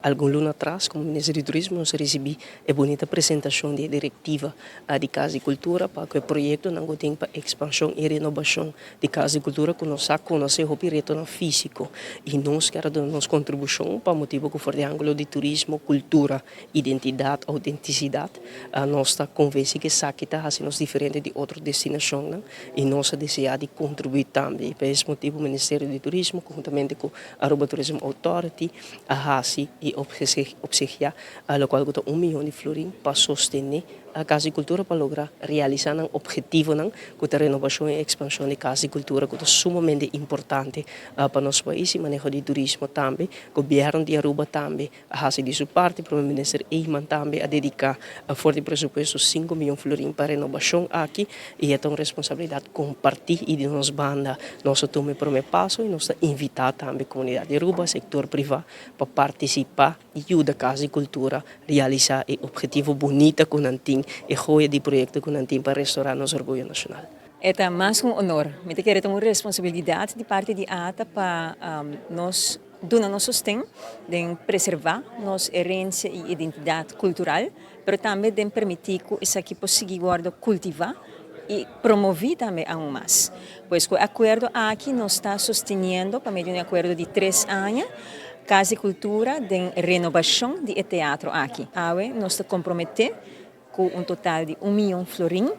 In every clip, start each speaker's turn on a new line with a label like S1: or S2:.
S1: Algun luna atras, como Minister di Turismo, nos a ricibi e bunita presentacion di directiva di Cas di Cultura pa e proyecto nan tin pa expansion y renobacion di Cas di Cultura, cu nos a conoce hopi reto fisico y nos kier duna nos contribucion pa motibo cu for di angulo di turismo, cultura, identidad, autenticidad, nos ta convenci cu esaki ta haci nos diferente di otro destinacion y nos ta desea di contribui tambe. Pa e motibo, Ministerio di Turismo, conhuntamente cu Aruba Tourism Authority, a haci y obsequia locual ta 1 miyon di florin pa sostene e Cas di Cultura pa logra realisa e obhetivo cu e renobacion y expansion di Cas di Cultura, cu ta sumamente importante pa nos pais y maneho di turismo tambe. Gobierno di Aruba tambe a haci di su parti, Prome Minister Eman tambe a dedica for di presupuesto 5 miyon florin pa renobacion aki y e ta un responsabilidad comparti y di nos banda nos a tuma e prome paso y nos ta invita tambe comunidad di Aruba, sector priva, pa participa y yuda Cas di Cultura realisa e obhetivo bunita cu nan tin y joya di proyecto cu nan tin pa restaura nos orguyo nacional.
S2: Ta mas un honor. Mi ta kere un responsabilidad di parti di ATA pa nos duna nos sosten di preserva nos herencia y identidad cultural, pero tambe di permiti cu esaki por sigui cultiva y promove tambe aun mas. Pues cu e acuerdo aki nos ta sosteniendo, pa medio di un acuerdo di 3 aña, Cas di Cultura di renobacion di teatro aki. Awe nos ta compromete cu un total di 1 miyon florin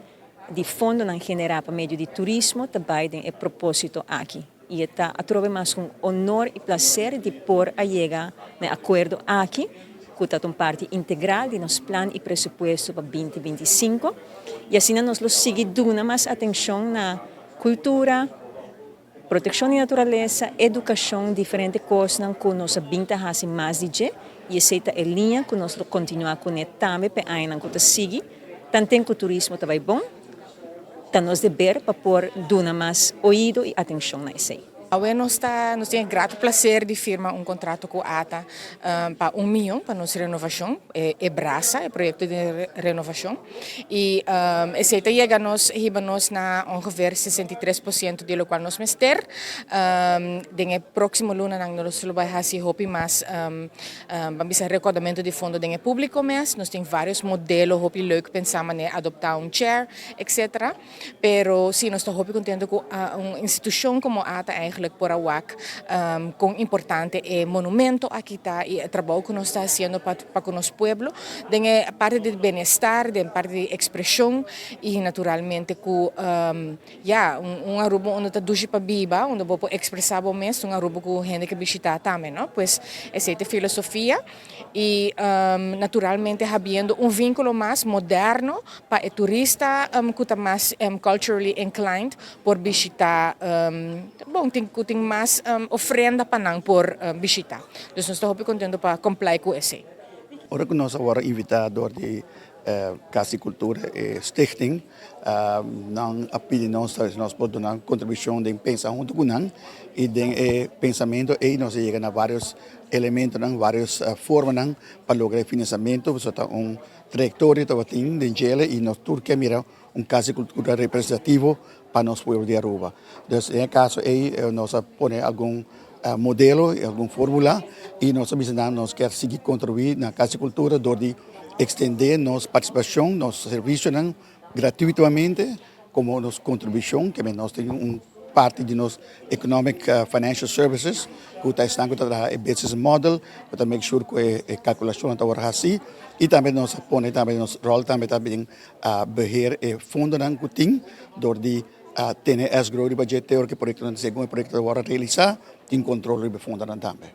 S2: di fondo nan genera pa medio di turismo tambe den e proposito aki. Y ta atrobe mas un honor y placer di por a yega na e acuerdo aki, cu ta un parti integral di nos plan y presupuesto pa 2025. Y asina nos lo sigui duna mas atencion na cultura, proteccion di naturalesa, educacion, diferente cos cu nos a bin ta haci mas di dje, y esey ta e liña cu nos lo continua cu ne tambe pa aña cu ta sigui. Tanto cu turismo tambe bon, ta nos deber pa por duna mas oido y atencion na esey.
S3: Awe nos tin grato placer di firma un contrato cu ATA pa 1 miyon pa nos renobacion, e brasa, e proyecto di renobacion. Y esey ta yega nos, hiba nos na ongeveer 63% di loke nos mester. Den proximo luna nos lo bay haci hopi mas ban bisa recaudamento di fondo den publico mes. Nos tin varios modelo hopi leuk pensa manera adopta un chair, etc. Pero si, nos ta hopi contento cu un institucion como ATA eigenlijk por a wak con importante e monumento aki ta y e trabou cu nos ta haciendo pa cu nos pueblo, den parti di bienestar, den parti di expresion y naturalmente cu ja, un Aruba unda ta dushi pa biba, unda bo por expresa bo mes, un Aruba cu hende kier bishita tambe, no? Pues esey ta e filosofia y naturalmente haciendo un vinculo mas moderno pa e turista cu ta mas culturally inclined por bishita, bon, tin mas ofrenda pa nan por bishita. Dus nos ta hopi contento pa comply cu esey.
S4: Ora cu nos a wordo invita door di Cas di Cultura e Stichting, nan a pidi nos, nos por duna contribucion di pensa hunto cu nan y den e pensamento ey nos a yega na varios elemento, varios forma pa logra financiamento, so ta un trayectoria tabatin den dje y nos tur kier mira un Cas di Cultura representativo pa nos pueblo di Aruba. Dus den e caso ey nos a pone algun modelo, algun formula y nos a bisa nos kier sigui contribui na Cas di Cultura door di extende nos participacion, nos servicio gratuitamente como nos contribucion, cu nos tin un parti di nos Economic Financial Services, cu ta traha e business model, cu ta make sure cu e calculacion ta asina, y tambe nos a pone tambe nos rol tambe tambe beheer e fondo cu tin, door di tene escrow di budget, cu e proyecto, segun e proyecto ta realisa, tin control di fondo tambe.